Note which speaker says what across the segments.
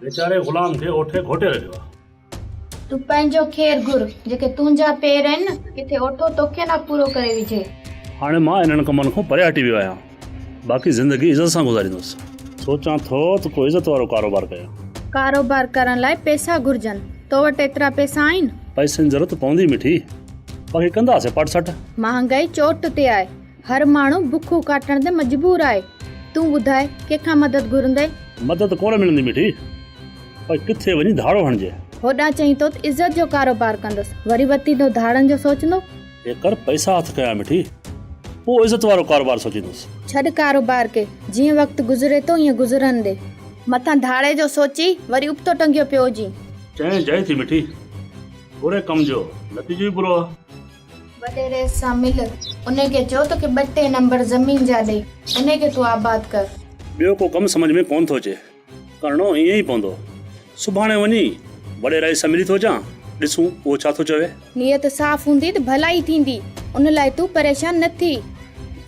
Speaker 1: ويچاري غلام کي اوٺي گهوٽي رکيو آ.
Speaker 2: تون پنهنجو خير گهر، جيڪي تنهنجا پير آهن نه، ڪٿي اوٺو توکي نه پورو ڪري وجهي.
Speaker 1: هاڻي مان انهن ڪمن کان پري هٽي ويو آهيان. باقي زندگي عزت سان گذاريندس. سوچان ٿو ته ڪو عزت وارو ڪاروبار ڪيان.
Speaker 2: ڪاروبار ڪرڻ لاء پئسا گهرجن. تو وٽ ايترا پئسا آهن؟
Speaker 1: پئسن جي ضرورت پوندي مٺي. باقي ڪنداسين پٽ سٽ.
Speaker 2: مهانگائي چوٽ تي آهي. هر ماڻهو بکون ڪاٽڻ تي مجبور آهي. تون ٻڌاء ڪنهن کان مدد گهرندين؟
Speaker 1: مدد ڪونه ملندي مٺي. پر ڪٿي وڃي ڌاڙو هڻجي.
Speaker 2: هوڏانهن چئين ٿو ته عزت جو ڪاروبار ڪندس، وري وتين ٿو ڌاڙن جو سوچندو.
Speaker 1: هيڪر پئسا هٿ ڪيا مٺي، پوء عزت وارو ڪاروبار سوچيندس.
Speaker 2: ڇڏ ڪاروبار کي، جيئن وقت گذري ٿو ايئن گذرڻ ڏي. مٿان ڌاڙي جو سوچي وري ابتو ٽنگيو پيو هجين.
Speaker 1: چئين جئي ٿي مٺي، بري ڪم جو نتيجو ئي برو آ.
Speaker 2: وڏيري سان مل، انهي کي چئو توکي ٻه ٽي نمبر زمين جا ڏئي، انهي کي تون آباد ڪر.
Speaker 1: ٻيو ڪو ڪم سمجهه ۾ ڪونه ٿو اچي. ڪرڻو ائين ئي پوندو. سڀاڻي وڃي وڏي رئيس سان ملي ٿو اچان، ڏسون اهو ڇا ٿو چوي.
Speaker 2: نيت صاف هوندي ته ڀلائي ٿيندي، ان لاء تون پريشان نه ٿي.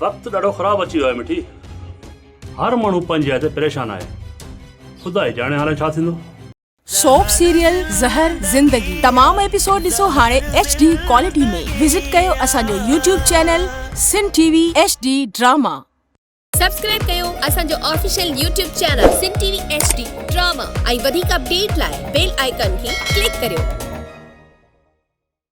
Speaker 1: وقت ڏاڍو خراب اچي ويو آهي مٺي. هر ماڻهو پنهنجي جاء تي پريشان آهي. خدا ئي ڄاڻي هاڻي ڇا ٿيندو.
Speaker 3: سوپ سيريل زهر زندگي تمام ايپيسوڊ ڏسو هاڻي ايڇ ڊي ڪوالٽي ۾ وزٽ ڪيو اسان جو YouTube channel Sindh T V H D drama.
Speaker 4: Subscribe ڪيو اسان جو official YouTube channel Sindh T V H D drama ۽ وڌيڪ اپڊيٽ لاء بيل آئيڪان کي ڪلڪ ڪريو.